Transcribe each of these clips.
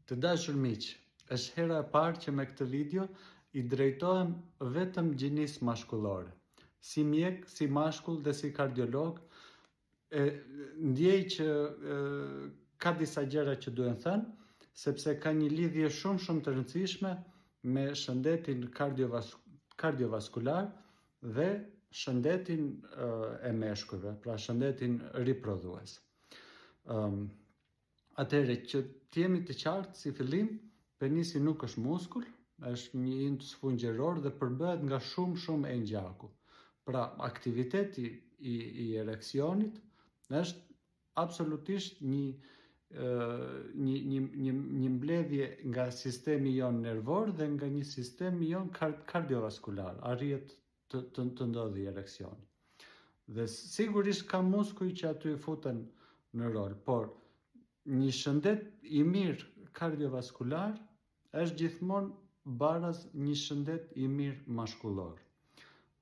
Të dashur miq, është hera e parë që me këtë video i drejtohem vetëm gjinisë mashkullore. Si mjek, si mashkull dhe si kardiolog, e ndjej që e, ka disa gjëra që duhen thënë, sepse ka një lidhje shumë shumë të rëndësishme me shëndetin kardiovas kardiovaskular dhe shëndetin e meshkujve, pra shëndetin riprodhues. Um, Atëherë, që të jemi të qartë, si fillim, penisi nuk është muskul, është një ind sfungjeror dhe përbëhet nga shumë shumë enë gjaku. Pra, aktiviteti i, i ereksionit është absolutisht një një një një një mbledhje nga sistemi jonë nervor dhe nga një sistem jonë kardiovaskular. Arrihet të të, të ndodhi ereksioni. Dhe sigurisht ka muskuj që aty futen në rol, por një shëndet i mirë kardiovaskular është gjithmonë baraz një shëndet i mirë mashkullor.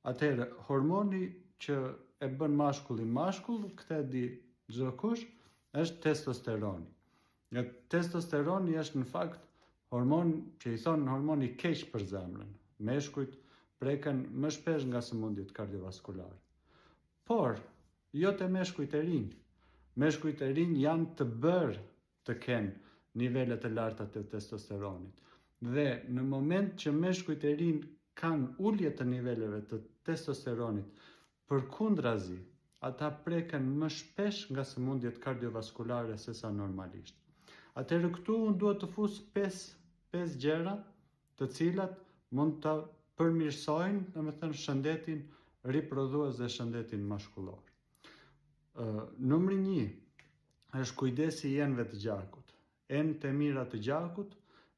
Atëherë, hormoni që e bën mashkullin mashkull, këtë e di çdokush, është testosteroni. Nga testosteroni është në fakt hormon që i thonë hormon i keq për zemrën. Meshkujt preken më shpesh nga sëmundjet kardiovaskulare. Por, jo te meshkujt e rinj. Meshkujt e rinj janë të bërë të kenë nivele të larta të testosteronit. Dhe në moment që meshkujt e rinj kanë ulje të niveleve të testosteronit, përkundrazi, ata preken më shpesh nga sëmundjet kardiovaskulare sesa normalisht. Atëherë këtu unë dua të fus 5 5 gjëra të cilat mund ta përmirësojnë, domethënë shëndetin riprodhues dhe shëndetin mashkullor. Ë numri 1 është kujdesi i enëve të gjakut. Enët e mira të gjakut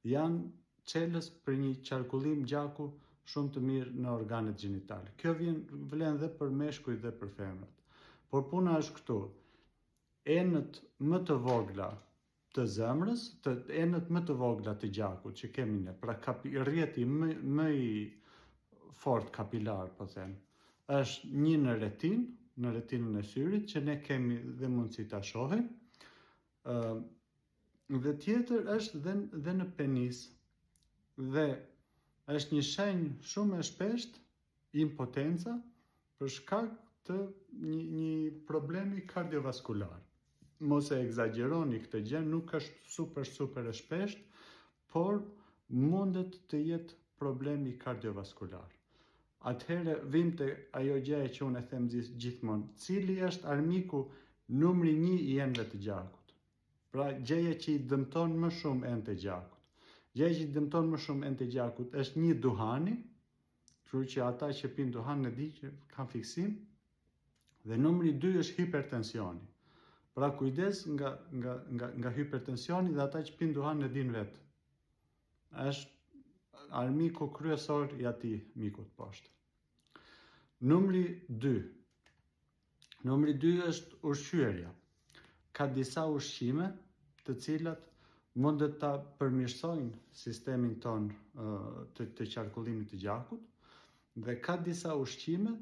janë çelës për një qarkullim gjaku shumë të mirë në organet gjenitale. Kjo vjen vlen dhe për meshkujt dhe për femrat. Por puna është këtu. Enët më të vogla të zemrës, të enët më të vogla të gjakut që kemi ne, pra kapi, rrjeti më, më i fort kapilar, po them, është një në retinë, në retinën e syrit, që ne kemi dhe mundësi ta shohim, Ë dhe tjetër është dhe, dhe në penis. Dhe është një shenjë shumë e shpeshtë impotenca për shkak të një, një problemi kardiovaskular. Mos e ekzagjeroni këtë gjë, nuk është super super e shpeshtë, por mundet të jetë problemi kardiovaskular. Atëherë vim te ajo gjëja që unë e them gjithmonë, cili është armiku numri 1 i enëve të gjakut? Pra gjëja që i dëmton më shumë enët e gjakut. Gjëja që i dëmton më shumë enët e gjakut është një duhani, kështu që ata që pinë duhan e di që kanë fiksim, dhe numri 2 është hipertensioni. Pra kujdes nga nga nga nga hipertensioni dhe ata që pinë duhan e dinë vetë. Është armiku kryesor i atij mikut poshtë. Numri 2. Numri 2 është ushqyerja. Ka disa ushqime të cilat mundet ta përmirësojnë sistemin tonë të, të qarkullimit të gjakut dhe ka disa ushqime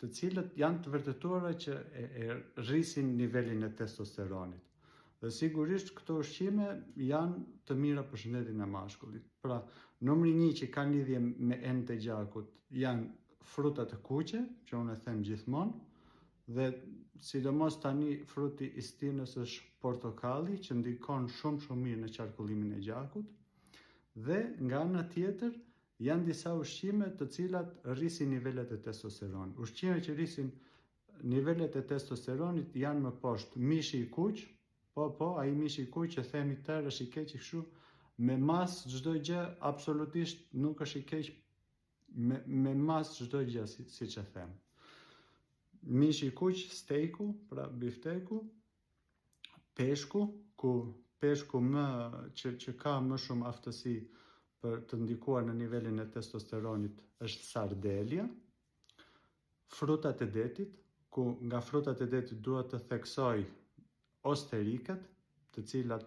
të cilët janë të vërtetuara që e, e rrisin nivelin e testosteronit. Dhe sigurisht këto ushqime janë të mira për shëndetin e mashkullit. Pra, numri 1 që kanë lidhje me enët e gjakut janë frutat e kuqe, që unë e them gjithmonë, dhe sidomos tani fruti i stinës është portokalli që ndikon shumë shumë mirë në qarkullimin e gjakut. Dhe nga ana tjetër Janë disa ushqime të cilat rrisin nivelet e testosteronit. Ushqime që rrisin nivelet e testosteronit janë më poshtë mishi i kuq, po po, ai mishi i kuq që themi tërë është i keq kështu, me masë çdo gjë absolutisht nuk është i keq me me masë çdo gjë si, siç e them. Mishi i kuq, stejku, pra bifteku, peshku, ku peshku më që që ka më shumë aftësi për të ndikuar në nivelin e testosteronit është sardelja, frutat e detit, ku nga frutat e detit dua të theksoj osteriket, të cilat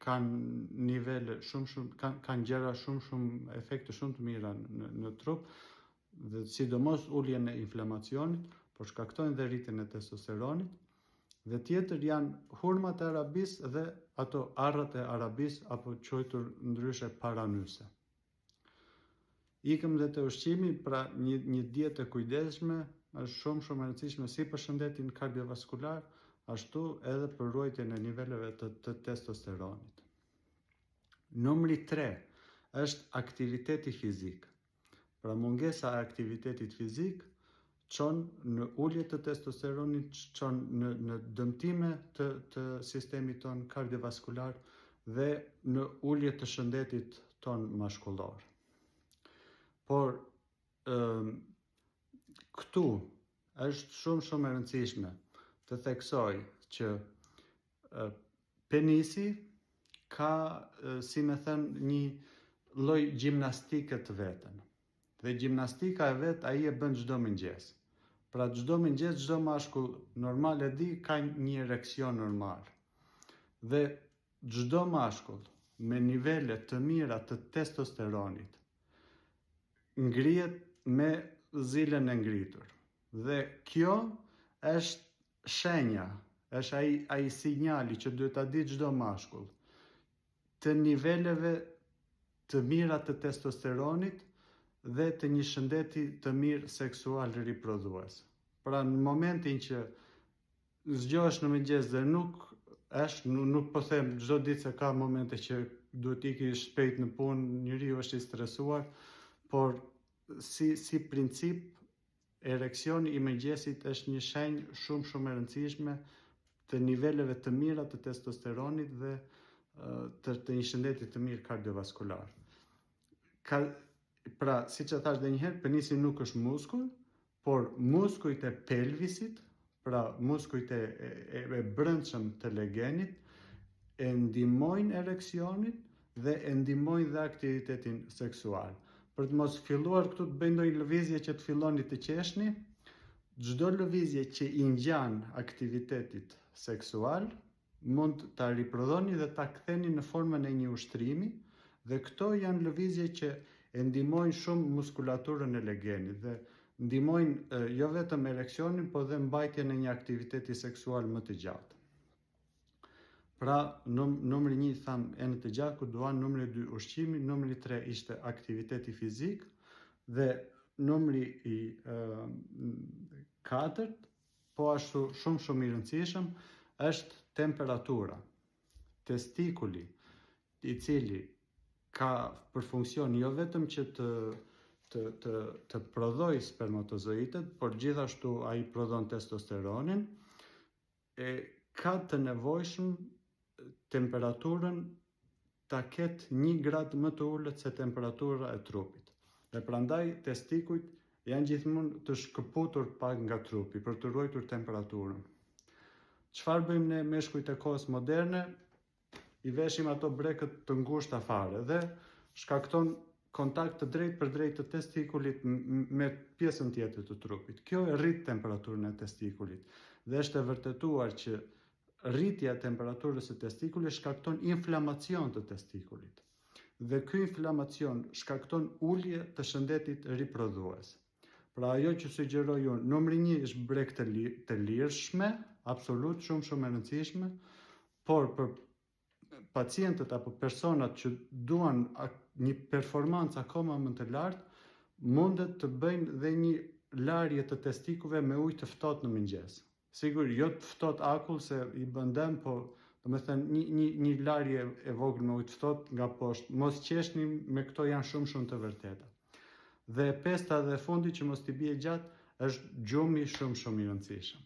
kanë nivele shumë shumë kanë kanë gjëra shumë shumë efekte shumë të mira në në trup dhe sidomos uljen e inflamacionit, por shkaktojnë dhe rritjen e testosteronit. Dhe tjetër janë hurmat e Arabisë dhe ato arrat e Arabisë apo quajtur ndryshe paranyse. Ikëm dhe te ushqimi, pra një, një dietë e kujdesshme është shumë shumë e rëndësishme si për shëndetin kardiovaskular, ashtu edhe për ruajtjen e niveleve të, të testosteronit. Numri 3 është aktiviteti fizik. Pra mungesa e aktivitetit fizik çon në ulje të testosteronit, çon në në dëmtime të të sistemit tonë kardiovaskular dhe në ulje të shëndetit tonë mashkullor. Por ë këtu është shumë shumë e rëndësishme të theksoj që Penisi ka, si me thënë, një lloj gjimnastike të vetën. Dhe gjimnastika e vet ai e bën çdo mëngjes. Pra çdo mëngjes çdo mashkull normal e di ka një ereksion normal. Dhe çdo mashkull me nivele të mira të testosteronit ngrihet me zilen e ngritur. Dhe kjo është Shenja, është ai ai sinjali që duhet ta di çdo mashkull, të niveleve të mira të testosteronit dhe të një shëndeti të mirë seksual riprodhues. Pra në momentin që zgjohesh në mëngjes dhe nuk është, nuk, nuk po them çdo ditë se ka momente që duhet të iki shpejt në punë, njeriu është i stresuar, por si si princip Ereksioni i mëngjesit është një shenjë shumë shumë e rëndësishme të niveleve të mira të testosteronit dhe të, të një shëndeti të mirë kardiovaskular. Ka, pra, siç e thashë dhe një herë, penisi nuk është muskull, por muskujt e pelvisit, pra muskujt e, e, e brendshëm të legenit, e ndihmojnë ereksionin dhe e ndihmojnë dhe aktivitetin seksual. Për të mos filluar këtu të bëj ndonjë lëvizje që të filloni të qeshni, çdo lëvizje që i ngjan aktivitetit seksual mund ta riprodhoni dhe ta ktheni në formën e një ushtrimi dhe këto janë lëvizje që e ndihmojnë shumë muskulaturën e legenit dhe ndihmojnë jo vetëm ereksionin, po dhe mbajtjen e një aktiviteti seksual më të gjatë. Pra, num, numri 1 thamë enët e gjakut, duhan, numri 2 ushqimi, numri 3 ishte aktiviteti fizik dhe numri i e, katërt, po ashtu shumë shumë i rëndësishëm, është temperatura. Testikuli, i cili ka për funksion jo vetëm që të të të të prodhojë spermatozoidet, por gjithashtu ai prodhon testosteronin, e ka të nevojshëm temperaturën ta ketë një gradë më të ulët se temperatura e trupit. Dhe prandaj testikujt janë gjithmonë të shkëputur pak nga trupi për të ruajtur temperaturën. Çfarë bëjmë ne meshkujt e kohës moderne? I veshim ato brekët të ngushta fare dhe shkakton kontakt të drejtpërdrejtë të testikulit me pjesën tjetër të trupit. Kjo e rrit temperaturën e testikulit dhe është e vërtetuar që rritja e temperaturës së testikulit shkakton inflamacion të testikulit. Dhe ky inflamacion shkakton ulje të shëndetit riprodhues. Pra ajo që sugjeroj unë, numri 1 është brekë të, li, të lirshme, absolut shumë shumë e rëndësishme, por për pacientët apo personat që duan një performancë akoma më të lartë, mundet të bëjnë dhe një larje të testikujve me ujë të ftohtë në mëngjes. Sigur, jo të ftohtë akull se i bën dëm, po domethënë një një një larje e vogël me ujë të ftohtë nga poshtë. Mos qeshni me këto janë shumë shumë të vërteta. Dhe e pesta dhe e fundit që mos t'i bie gjatë është gjumi shumë shumë i rëndësishëm.